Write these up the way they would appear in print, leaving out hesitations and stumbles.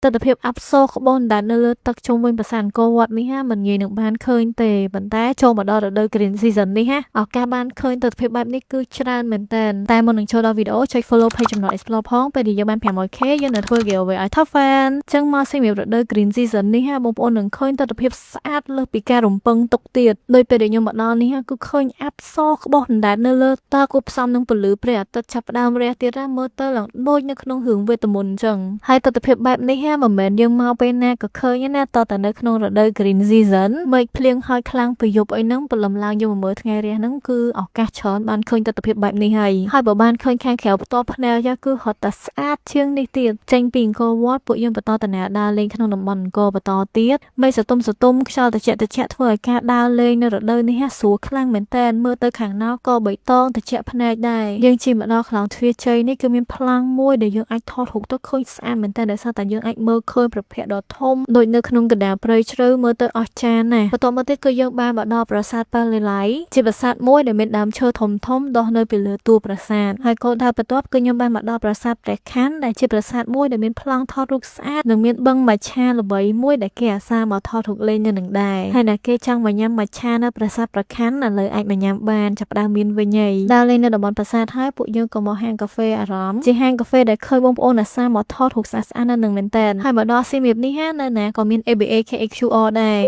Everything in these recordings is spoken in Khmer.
ទិដ្ឋភាពអផ្សូរក្បូនដែលនៅលើទឹកជុំវិញប្រាសាទអង្គរវត្តនេះហាមិនងាយនឹងបានឃើញទេប៉ុន្តែចូលមកដល់រដូវ green season នេះហាឱកាសបានឃើញទិដ្ឋភាពបែបនេះគឺច្រើនមែនទែនតែមុននឹងចូលដល់វីដេអូចុច follow page ចំណត explore ផងពេលដែលយើងបាន 500K យើងនឹងធ្វើ giveaway ឲ្យ top fan ចឹងមកសម្រាប់រដូវ green season នេះហាបងប្អូននឹងឃើញទិដ្ឋភាពស្អាតលើសពីការរំពឹងទុកទៀតដោយពេលដែលខ្ញុំមកដល់នេះហាគឺឃើញអផ្សូរក្បោះអណ្ដែតនៅលើទឹកគួបផ្សំនឹងពន្លឺព្រះអាទិត្យចាប់ផ្ដើមរះទៀតណាមើលទៅឡើងដូចនៅក្នុងរឿងវេទមន្តអញ្ចឹងហើយទិដ្ឋភាពបែបនេះហាមិនមែនយើងមកពេលណាក៏ឃើញទេណាតតែនៅក្នុងរដូវ green season មេឃភ្លៀងហើយខ្លាំងពីយប់អីហ្នឹងព្រលឹមឡើងយើងមកមើលថ្ងៃរះហ្នឹងគឺឱកាសច្រើនបានឃើញទិដ្ឋភាពបែបនេះហើយហើយបើបានឃើញខាងក្រៅផ្ទាល់ភ្នែកយ៉ាគឺរត់តែស្អាតជាងនេះទៀតចេញពីអង្គរវត្តពួកយើងបន្តដំណើរដើរលេងក្នុងតំបន់អង្គរបន្តទៀតមេឃសតុំសតុំខ្យល់ត្រជាក់ត្រជាក់ធ្វើឲ្យការដើរលេងនៅរដូវនេះហាស្រួលខ្លាំងមែនតើមើលទៅខាងណោក៏បៃតងត្រជាក់ភ្នែកដែរយើងជិះមកដល់ខ្លោងទ្វារជ័យនេះគឺមានប្លង់មួយដែលយើងអាចថតរូបទៅឃើញស្អាតមែនតើដោយសារតែយើងអាចមើលឃើញប្រភពដ៏ធំដូចនៅក្នុងកណ្ដាលព្រៃជ្រៅមើលទៅអស្ចារ្យណាស់បន្ទាប់មកទៀតគឺយើងបានមកដល់ប្រាសាទបាលីឡៃជាប្រាសាទមួយដែលមានដើមឈើធំធំដុះនៅពីលើតួប្រាសាទហើយគោលដៅបន្ទាប់គឺខ្ញុំបានមកដល់ប្រាសាទព្រះខ័នដែលជាប្រាសាទមួយដែលមានប្លង់ថតរូបស្អាតនិងមានបឹងមច្ឆាល្បីមួយដែលគេអាសាមកថតរូបលេងនៅនឹងដែរហើយអ្នកគេចង់មកញ៉ាំមច្ឆានៅប្រាសាទព្រះខ័នឥឡូវអាចមកញ៉ាំបានចាប់ផ្ដើមមានវិញហើយដើរលេងនៅតំបន់ប្រាសាទហើយពួកយើងក៏មកហាងកាហ្វេអារម្មណ៍ជាហាងកាហ្វេដែលឃើញបងប្អូនអាសាមកថតរូបស្អាតៗនៅនឹងមែនតើហើយមកដល់សៀមរាបនេះហានៅណាក៏មាន ABA KHQR ដែរ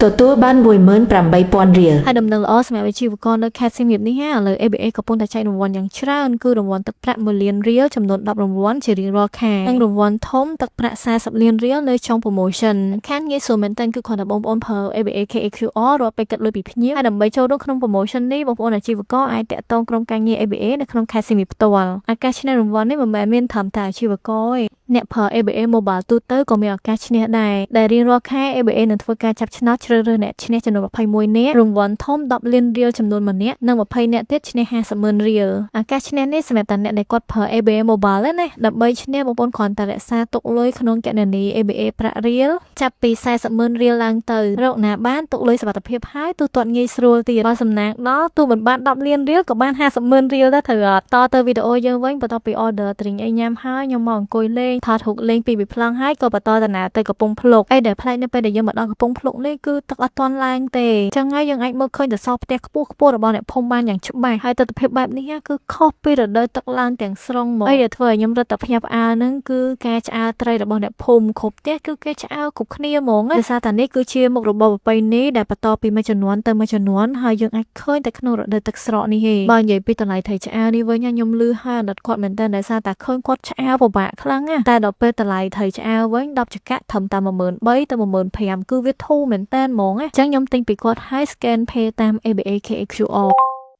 ទទួលបាន18,000រៀល ហើយដំណឹងល្អសម្រាប់អាជីវករនៅខេត្តសៀមរាបនេះហាឥឡូវ ABA កំពុងតែចែករង្វាន់យ៉ាងច្រើនគឺរង្វាន់ទឹកប្រាក់1លានរៀលចំនួន10រង្វាន់ជារៀងរាល់ខែនិងរង្វាន់ធំទឹកប្រាក់40លានរៀលនៅចុង promotion ខានងាយស្រួលមែនទែនគឺគ្រាន់តែបងប្អូនប្រើ ABA KHQR រាល់ពេលគិតលុយពីភ្ញៀវហើយដើម្បីចូលរួមក្នុង promotion នេះបងប្អូនអាជីវករអាចតាក់ទងក្រុមការងារ ABA នៅក្នុងខេត្តសៀមរាបផ្ទាល់ឱកាសឈ្នះរង្វាន់នេះមិនមែនមានត្រឹមតែអាជីវករទេអ្នកប្រើ ABA Mobile ទូទៅក៏មានឱកាសឈ្នះដែរដែលរៀងរាល់ខែ ABA នឹងធ្វើការចាប់ឆ្នោតជ្រើសរើសអ្នកឈ្នះចំនួន21នាក់រង្វាន់ធំ10លានរៀលចំនួន1នាក់និង20នាក់ទៀតឈ្នះ50ម៉ឺនរៀលឱកាសឈ្នះនេះសម្រាប់តែអ្នកដែលគាត់ប្រើ ABA Mobile ទេណាដើម្បីឈ្នះបងប្អូនគ្រាន់តែរក្សាទុកលុយក្នុងគណនី ABA ប្រាក់រៀលចាប់ពី40ម៉ឺនរៀលឡើងទៅរកណាបានទុកលុយសុវត្ថិភាពហើយទូទាត់ងាយស្រួលទៀតបើសំណាងដល់ទូមិនបាន10លានរៀលក៏បាន50ម៉ឺនរៀលដែរត្រូវអត់តទៅវីដេអូយើងវិញបន្ទាប់ពី order drink អីញ៉ាំហើយខ្ញុំមកអង្គុយលេងថតរូបលេងពីវិប្លង់ហើយក៏បន្តដំណើរទៅកំពង់ភ្លុកអីដែលប្លែកនៅពេលដែលយើងមកដល់កំពង់ភ្លុកនេះគឺទឹកអត់ទាន់ឡើងទេចឹងហើយយើងអាចមើលឃើញសសរផ្ទះខ្ពស់ខ្ពស់របស់អ្នកភូមិបានយ៉ាងច្បាស់ហើយទិដ្ឋភាពបែបនេះគឺខុសពីរដូវទឹកឡើងទាំងស្រុងមកអីដែលធ្វើឲ្យខ្ញុំរត់តែភ្ញាក់ផ្អើលហ្នឹងគឺការឆ្អើរត្រីរបស់អ្នកភូមិគ្រប់ផ្ទះគឺគេឆ្អើរគ្រប់គ្នាហ្មងដោយសារតែនេះគឺជាមុខរបរប្រពៃណីដែលបន្តពីមួយជំនាន់ទៅមួយជំនាន់ហើយយើងអាចឃើញតែក្នុងរដូវទឹកស្រកនេះទេបើនិយាយពីតម្លៃត្រីឆ្អើរនេះវិញខ្ញុំលឺហើយអាណិតគាត់មែនតើដោយសារតែឃើញគាត់ឆ្អើរពិបាកខ្លាំងណាស់តែដល់ពេលតម្លៃត្រីឆ្អើរវិញ10ចង្កាក់ត្រឹមតែ13,000ទៅ15,000គឺវាធូរមែនតើហ្មងណាអញ្ចឹងខ្ញុំទិញពីគាត់ហើយ scan pay តាម ABA KHQR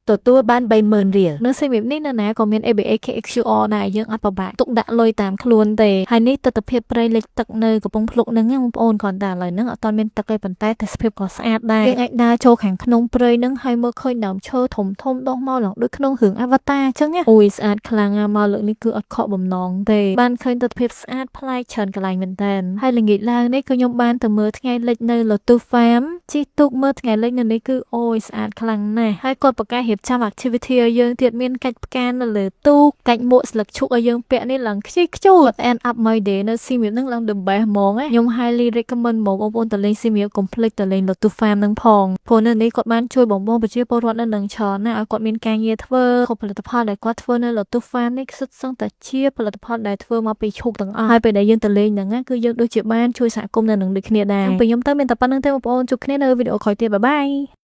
ទទួលបាន30,000រៀល នៅសៀមរាបនេះនៅណាក៏មាន ABA KHQR ដែរយើងអត់ពិបាកទុកដាក់លុយតាមខ្លួនទេហើយនេះទិដ្ឋភាពព្រៃលិចទឹកនៅកំពង់ភ្លុកហ្នឹងណាបងប្អូនគ្រាន់តែឥឡូវហ្នឹងអត់ទាន់មានទឹកទេប៉ុន្តែទេសភាពក៏ស្អាតដែរយើងអាចដើរចូលខាងក្នុងព្រៃហ្នឹងហើយមើលឃើញដើមឈើធំធំដុះមកឡើងដូចក្នុងរឿង Avatar អញ្ចឹងណាអូយស្អាតខ្លាំងណាស់មកលើកនេះគឺអត់ខកបំណងទេបានឃើញទិដ្ឋភាពស្អាតប្លែកច្រើនកន្លែងមែនតើហើយល្ងាចឡើងនេះគឺខ្ញុំបានទៅមើលថ្ងៃលិចនៅ Lotus Farm ជិះទូកមើលថ្ងៃលិចនៅនេះគឺអូយស្អាតខ្លាំងណាស់ហើយគាត់ប្រកាសរៀបចំ activity ឲ្យយើងទៀតមានកាច់ផ្កានៅលើទូកកាច់មួកស្លឹកឈូកឲ្យយើងពាក់នេះឡើងខ្ជិះខ្ជួត end up my day នៅសៀមរាបហ្នឹងឡើង the best ហ្មងណាខ្ញុំ highly recommend ហ្មងបងប្អូនទៅលេងសៀមរាបកុំភ្លេចទៅលេង Lotus Farm ហ្នឹងផងព្រោះនៅនេះគាត់បានជួយបងប្អូនប្រជាពលរដ្ឋនៅនឹងច្រើនណាស់ឲ្យគាត់មានការងារធ្វើគ្រប់ផលិតផលដែលគាត់ធ្វើនៅ Lotus Farm នេះសុទ្ធសឹងតែជាផលិតផលដែលធ្វើមកពីឈូកទាំងអស់ហើយពេលដែលយើងទៅលេងហ្នឹងណាគឺយើងដូចជាបានជួយសហគមន៍នៅនឹងដូចគ្នាដែរពីខ្ញុំទៅមានតែប៉ុណ្្នឹងទេបងប្អូនជួបគ្នានៅវីដេអូក្រោយទៀត bye bye.